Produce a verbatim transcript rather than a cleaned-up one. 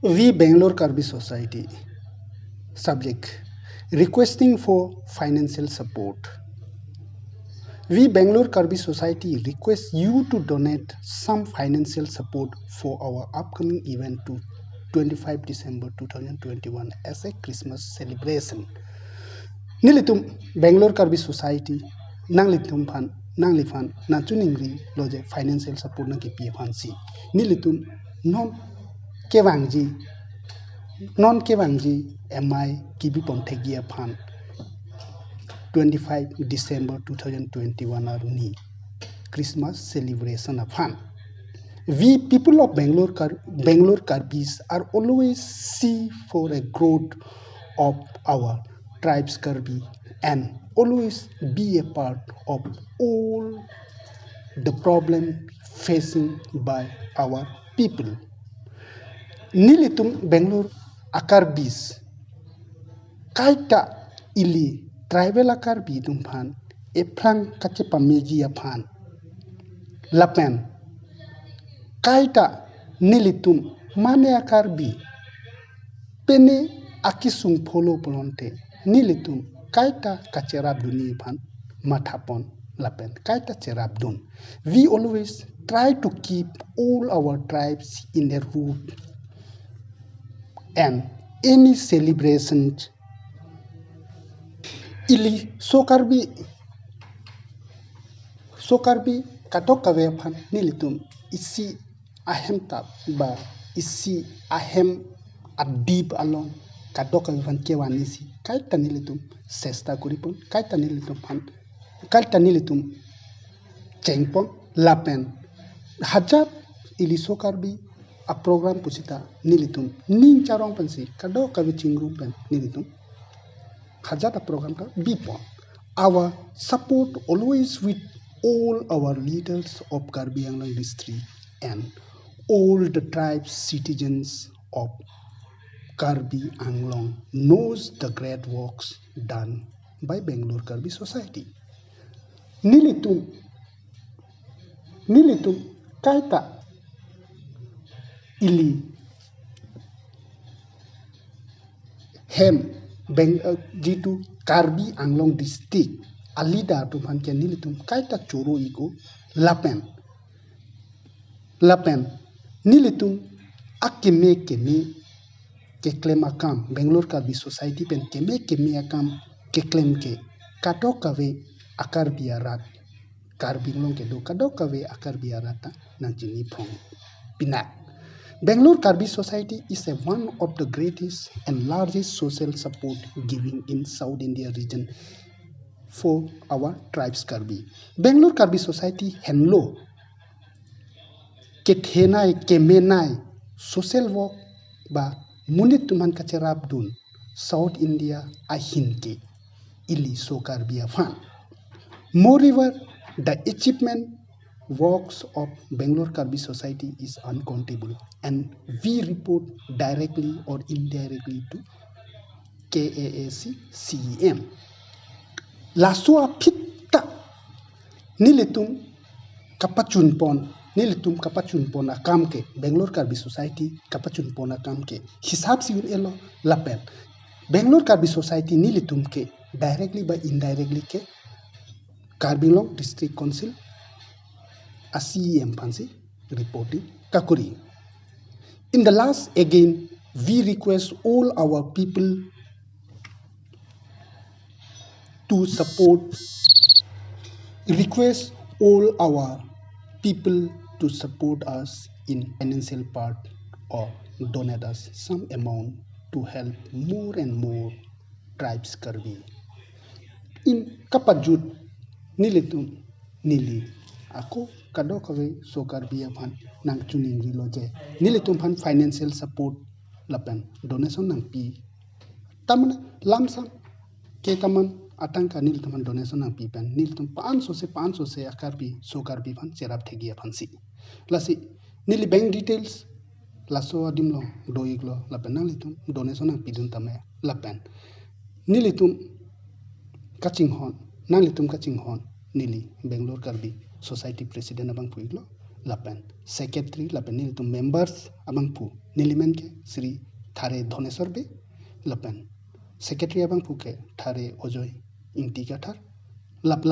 We Bangalore Karbi Society. Subject: requesting for financial support. We Bangalore Karbi Society request you to donate some financial support for our upcoming event to twenty-five December two thousand twenty-one as a Christmas celebration. Nelitum Bangalore Karbi Society nanglitum aphan, nangliphan nangchiningri lo je financial support nangkepi aphansi. Nelitum non kevangji, non kevangji M I kebipon thekji aphan twenty-five December two thousand twenty-one arni Christmas celebration aphan. We people of Bangalore, Kar- Bangalore Karbis are always see for a growth of our tribes Karbi and always be a part of all the problem facing by our people. Nelitum Bangalore a-Karbis kaita ili tribal a-Karbi atum aphan ephrang kachepameji aphan lapen kaita nelitum mane a-Karbi pene akesung pholo pulote nelitum kaita kacherapdunji aphan mathapon lapen kaita cherapdun. We always try to keep all our tribes in a root and any celebration ili so Karbi, so Karbi kadokave aphan nelitum isi ahem ta ba isi ahem adip along kadokave aphan kevanji si kaita nelitum sesta kuripon, kaita nelitum aphan, kaita nelitum chengpon lapen hajat ili so Karbi a-program pusita nelitum ning charong pensi kadokave chingrum pen nelitum hajat a-program ta bipon. Our support always with all our leaders of Karbi Anglong district and all the tribes, citizens of Karbi Anglong knows the great works done by Bangalore Karbi Society. Nelitum, nelitum kaita ili hem beng uh, jitu Karbi Anglong district a-leader atum aphan ke nelitum kaita choro iko lapen lapen nelitum akeme keme keklem akam, Bangalore Karbi Society pen keme keme akam keklem ke kadokave a-Karbi arat, Karbi Anglong kedo kadokave a-Karbi arat ta nangchini phong pinak. Bangalore Karbi Society is a one of the greatest and largest social support giving in South India region for our tribes Karbi. Bangalore Karbi Society henlo kethenei kemenei social work ba monit atum aphan kacherapdun South India ahin ke ili so Karbi aphan. Moreover, the achievement works of Bangalore Karbi Society is uncountable and we report directly or indirectly to K A A C C E M. Laso aphi ta nelitum kapachunpon, nelitum kapachunpon akam ke, Bangalore Karbi Society kapachunpon akam ke hisap si un-elo lapen Bangalore Karbi Society nelitum ke directly ba indirectly ke Karbi Anglong District Council a C E M aphansi reporting kakuri. In the last again, we request all our people to support, request all our people to support us in financial part or donate us some amount to help more and more tribes Karbi. In kapajut nelitum neli ako kadokave so Karbi aphan nangchiningrilo je nelitum aphan financial support lapen donation nangpi. Taman lamsam ketaman atangka nelitum aphan donation nangpi pen nelitum pansose pansose a-Karbi so Karbi aphan cherap thekji aphansi. Lasi neli bank details laso adim along do-iklo lapen nanglitum donation nangpidun tame lapen nelitum kachinghon, nanglitum kachinghon neli Bangalore Karbi Society President abang pu-iklo. lapen secretary lapen nelitum members abangphu, neli men ke Sri Thare Dhoneswar Bey, lapen secretary abangphu ke Thare Ajoy Ingti Kathar, lap